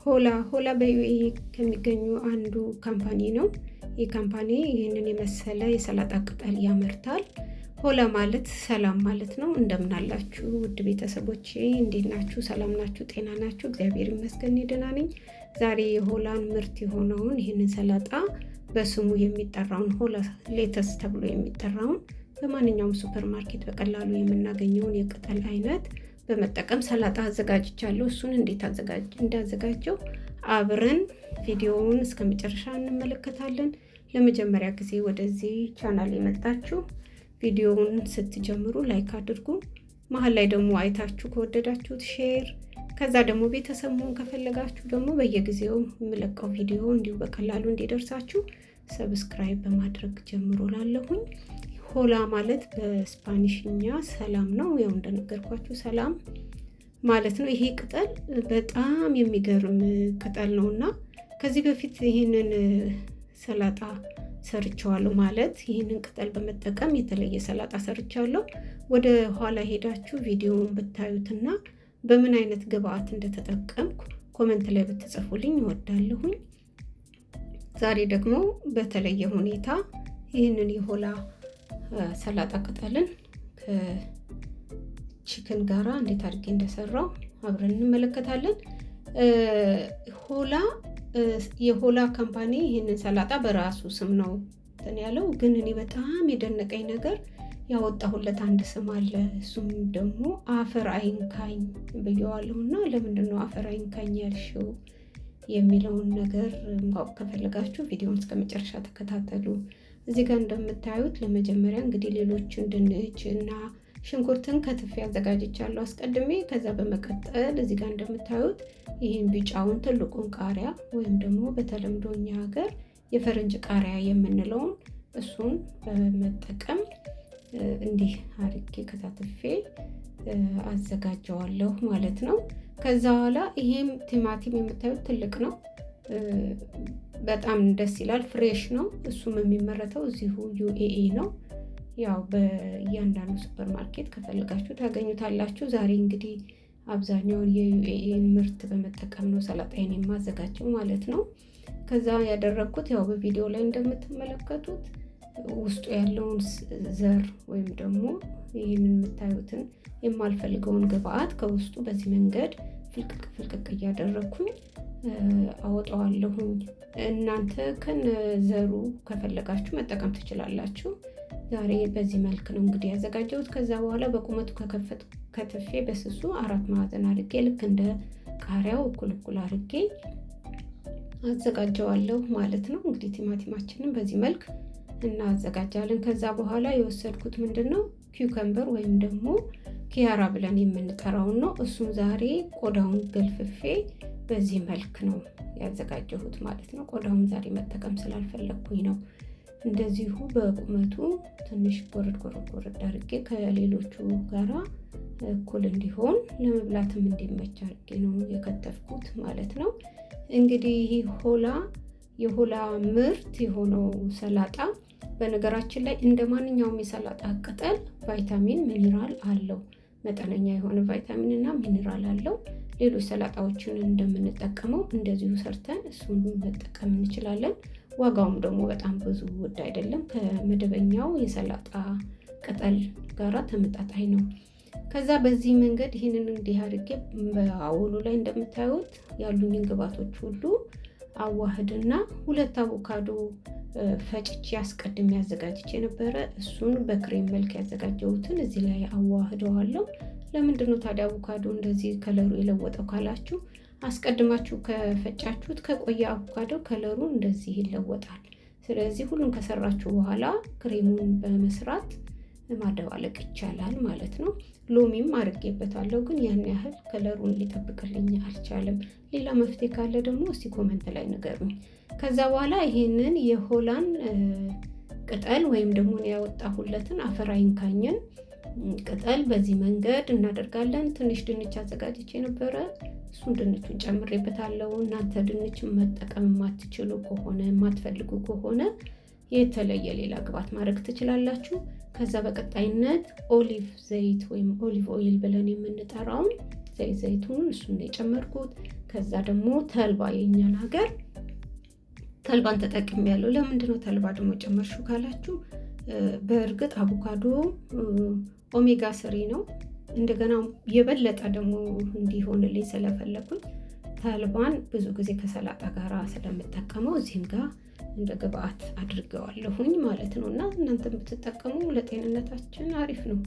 ሆላ ሆላ በ UAE ከሚገኙ አንዱ company ነው። ይህ company ይህንን የመሰለ የሰላጣ ቅጠል ያመርታል። ሆላ ማለት ሰላም ማለት ነው። እንደምን አላችሁ ውድ ቤተሰቦቼ፣ እንዴት ናችሁ? ሰላም ናችሁ? ጤና ናችሁ? እግዚአብሔር ይመስገን ደህና ነኝ። ዛሬ የሆላን ምርት የሆነውን ይህንን ሰላጣ በስሙ የሚጠራውን ሆላ lettuce ተብሎ የሚጠራውን በማንኛውም ሱፐር ማርኬት በቀላሉ የምናገኘውን የቅጠል አይነት በመጠቀም ሰላጣ አዘጋጅቻለሁ። እሱን እንዴት እንዳዘጋጀው አብረን ቪዲዮውን እስከ መጨረሻ እንመለከታለን። ለመጀመሪያ ጊዜ ወደዚህ ቻናል የመጣችሁ ቪዲዮውን ስትጀምሩ like አድርጉ። መሀል ላይ ደግሞ አይታችሁ ከወደዳችሁት share፣ ከዛ ደግሞ ቤተሰብ መሆን ከፈለጋችሁ ደግሞ በየጊዜው የምለቀው ቪዲዮ እንዲሁ በቀላሉ እንዲደርሳችሁ subscribe በማድረግ ጀምሮ ላለሁኝ። ሆላ ማለት በስፓኒሽኛ ሰላም ነው። ያው እንደነገርኳችሁ ሰላም ማለት ነው። ይሄ ቅጠል በጣም የሚገርም ቅጠል ነው እና ከዚህ በፊት ይህንን ሰላጣ ሰርቸዋለሁ። ማለት ይህንን ቅጠል በመጠቀም የተለየ ሰላጣ ሰርቻለሁ። ወደ ኋላ ሄዳችሁ ቪዲዮውን ብታዩትና በምን አይነት ግብአት እንደተጠቀምኩ comment ላይ ብትጽፉልኝ እወዳለሁኝ። ዛሬ ደግሞ በተለየ ሁኔታ ይህንን የሆላ ሰላጣ ቅጠልን ከ chicken ጋራ እንዴት አድርጌ እንደሰራው አብረን እንመለከታለን። ሆላ የሆላ company ይህንን ሰላጣ በራሱ ስም ነው እንትን ያለው። ግን እኔ በጣም የደነቀኝ ነገር ያወጣሁለት አንድ ስም አለ። እሱም ደግሞ አፈር አይንካኝ ብየዋለሁ። እና ለምንድን ነው አፈር አይንካኝ ያልሽው የሚለውን ነገር ማወቅ ከፈለጋችሁ ቪዲዮውን እስከ መጨረሻ ተከታተሉ። እዚህ ጋር እንደምታዩት ለመጀመሪያ እንግዲህ ሌሎችን ድንች እና ሽንኩርትን ከትፌ አዘጋጅቻለሁ አስቀድሜ። ከዛ በመቀጠል እዚህ ጋር እንደምታዩት ይህን ቢጫውን ትልቁን ቃሪያ ወይም ደግሞ በተለምዶ እኛ ሀገር የፈረንጅ ቃሪያ የምንለውን እሱን በመጠቀም እንዲህ አድርጌ ከታትፌ አዘጋጀዋለሁ ማለት ነው። ከዛ በኋላ ይሄም ቲማቲም የምታዩት ትልቅ ነው። በጣም ደስ ይላል። fresh ነው። እሱም የሚመረተው እዚሁ UAE ነው። ያው በእያንዳንዱ ሱፐር ማርኬት ከፈልጋችሁ ታገኙታላችሁ። ዛሬ እንግዲህ አብዛኛውን የ UAE ን ምርት በመጠቀም ነው ሰላጣዬን የማዘጋጀው ማለት ነው። ከዛ ያደረግኩት ያው በቪዲዮ ላይ እንደምትመለከቱት ውስጡ ያለውን ዘር ወይም ደግሞ ይህንን የምታዩትን የማልፈልገውን ግብአት ከውስጡ በዚህ መንገድ ፍልቅቅ ፍልቅቅ እያደረግኩኝ አወጣዋለሁኝ። እናንተ ከነ ዘሩ ከፈለጋችሁ መጠቀም ትችላላችሁ። ዛሬ በዚህ መልክ ነው እንግዲህ ያዘጋጀሁት። ከዛ በኋላ በቁመቱ ከትፌ በስሱ አራት ማዕዘን አድርጌ ልክ እንደ ቃሪያው እኩል እኩል አድርጌ አዘጋጀዋለሁ ማለት ነው። እንግዲህ ቲማቲማችንን በዚህ መልክ እናዘጋጃለን። ከዛ በኋላ የወሰድኩት ምንድን ነው cucumber ወይም ደግሞ ኪያራ ብለን የምንጠራውን ነው። እሱን ዛሬ ቆዳውን ገልፍፌ በዚህ መልክ ነው ያዘጋጀሁት ማለት ነው። ቆዳውን ዛሬ መጠቀም ስላልፈለግኩኝ ነው። እንደዚሁ በቁመቱ ትንሽ ጎረድ ጎረድ ጎረድ አድርጌ ከሌሎቹ ጋራ እኩል እንዲሆን ለመብላትም እንዲመች አድርጌ ነው የከተፍኩት ማለት ነው። እንግዲህ ይህ ሆላ የሆላ ምርት የሆነው ሰላጣ በነገራችን ላይ እንደ ማንኛውም የሰላጣ ቅጠል ቫይታሚን፣ ሚኒራል አለው። መጠነኛ የሆነ ቫይታሚን እና ሚኒራል አለው። ሌሎች ሰላጣዎችን እንደምንጠቀመው እንደዚሁ ሰርተን እሱን መጠቀም እንችላለን። ዋጋውም ደግሞ በጣም ብዙ ውድ አይደለም። ከመደበኛው የሰላጣ ቅጠል ጋራ ተመጣጣኝ ነው። ከዛ በዚህ መንገድ ይህንን እንዲህ አድርጌ በአውሉ ላይ እንደምታዩት ያሉኝን ግብአቶች ሁሉ አዋህድና ሁለት አቮካዶ ፈጭቼ አስቀድሜ አዘጋጅቼ ነበረ። እሱን በክሬም መልክ ያዘጋጀሁትን እዚህ ላይ አዋህደዋለሁ። ለምንድን ነው ታዲያ አቮካዶ እንደዚህ color ኡ የለወጠው ካላችሁ፣ አስቀድማችሁ ከፈጫችሁት ከቆየ አቮካዶ color ኡ እንደዚህ ይለወጣል። ስለዚህ ሁሉን ከሰራችሁ በኋላ ክሬሙን በመስራት ማደባለቅ ይቻላል ማለት ነው። ሎሚም አድርጌበታለሁ፣ ግን ያን ያህል color ኡን ሊጠብቅልኝ አልቻለም። ሌላ መፍትሄ ካለ ደግሞ እስቲ comment ላይ ንገሩኝ። ከዛ በኋላ ይሄንን የሆላን ቅጠል ወይም ደግሞ ያወጣሁለትን አፈር አይንካኝን ቅጠል በዚህ መንገድ እናደርጋለን። ትንሽ ድንች አዘጋጅቼ ነበረ፣ እሱን ድንቹን ጨምሬበታለሁ። እናንተ ድንች መጠቀም የማትችሉ ከሆነ የማትፈልጉ ከሆነ የተለየ ሌላ ግብአት ማድረግ ትችላላችሁ። ከዛ በቀጣይነት olive ዘይት ወይም olive oil ብለን የምንጠራውን ዘይት ዘይቱን እሱን ነው የጨመርኩት። ከዛ ደግሞ ተልባ፣ የኛን ሀገር ተልባን ተጠቅሜያለሁ። ለምንድን ነው ተልባ ደግሞ ጨመርሽው ካላችሁ፣ በእርግጥ አቮካዶ omega 3 ነው። እንደገና የበለጠ ደግሞ እንዲሆንልኝ ስለፈለኩኝ ተልባን ብዙ ጊዜ ከሰላጣ ጋር ስለምጠቀመው እዚህም ጋር እንደ ግብአት አድርገዋለሁኝ ማለት ነው። እና እናንተም ብትጠቀሙ ለጤንነታችን አሪፍ ነው።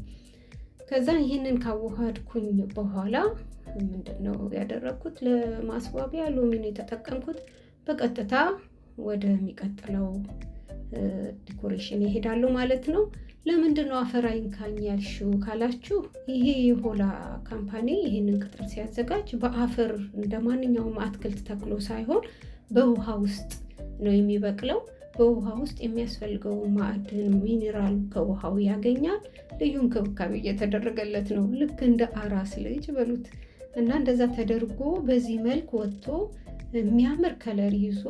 ከዛ ይህንን ካዋሃድኩኝ በኋላ ምንድን ነው ያደረግኩት? ለማስዋቢያ ሎሚን የተጠቀምኩት። በቀጥታ ወደሚቀጥለው decoration ይሄዳሉ ማለት ነው። ለምንድን ነው አፈር አይንካኝ ያልሽው ካላችሁ፣ ይሄ የሆላ company ይህንን ቅጠል ሲያዘጋጅ በአፈር እንደ ማንኛውም አትክልት ተክሎ ሳይሆን በውሃ ውስጥ ነው የሚበቅለው። በውሃ ውስጥ የሚያስፈልገው ማዕድን፣ ሚኔራል ከውሃው ያገኛል። ልዩ እንክብካቤ እየተደረገለት ነው። ልክ እንደ አራስ ልጅ በሉት እና እንደዛ ተደርጎ በዚህ መልክ ወጥቶ የሚያምር color ይዞ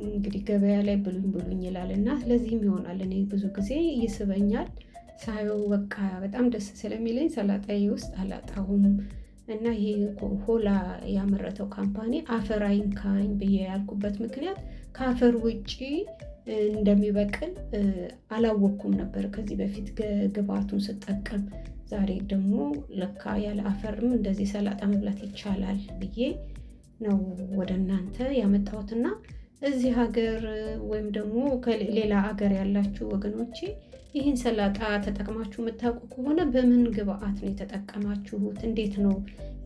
እንግዲህ ገበያ ላይ ብሉኝ ብሉኝ ይላል። እና ለዚህም ይሆናል እኔ ብዙ ጊዜ ይስበኛል ሳየው፣ በቃ በጣም ደስ ስለሚለኝ ሰላጣዬ ውስጥ አላጣሁም። እና ይሄ ሆላ ያመረተው company አፈር አይንካኝ ብዬ ያልኩበት ምክንያት ከአፈር ውጪ እንደሚበቅል አላወቅኩም ነበር ከዚህ በፊት ግብአቱን ስጠቀም። ዛሬ ደግሞ ለካ ያለ አፈርም እንደዚህ ሰላጣ መብላት ይቻላል ብዬ ነው ወደ እናንተ ያመጣሁትና እዚህ ሀገር ወይም ደግሞ ከሌላ ሀገር ያላችሁ ወገኖቼ፣ ይህን ሰላጣ ተጠቅማችሁ የምታውቁ ከሆነ በምን ግብአት ነው የተጠቀማችሁት? እንዴት ነው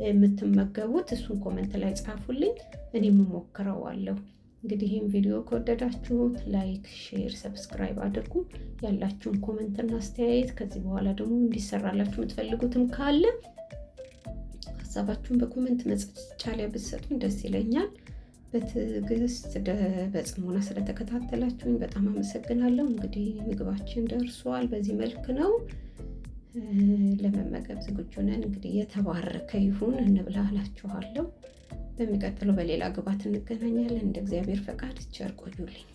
የምትመገቡት? እሱን comment ላይ ጻፉልኝ፣ እኔም እሞክረዋለሁ። እንግዲህ ይህን ቪዲዮ ከወደዳችሁት like፣ share፣ subscribe አድርጉ። ያላችሁን comment ና አስተያየት፣ ከዚህ በኋላ ደግሞ እንዲሰራላችሁ የምትፈልጉትም ካለ ሀሳባችሁን በ comment መስጫ ላይ ብትሰጡኝ ደስ ይለኛል። በትዕግስት በጽሞና ስለተከታተላችሁኝ በጣም አመሰግናለሁ። እንግዲህ ምግባችን ደርሷል። በዚህ መልክ ነው፣ ለመመገብ ዝግጁ ነን። እንግዲህ የተባረከ ይሁን፣ እንብላ እላችኋለሁ። በሚቀጥለው በሌላ ግብአት እንገናኛለን። እንደ እግዚአብሔር ፈቃድ ቸር ቆዩልኝ።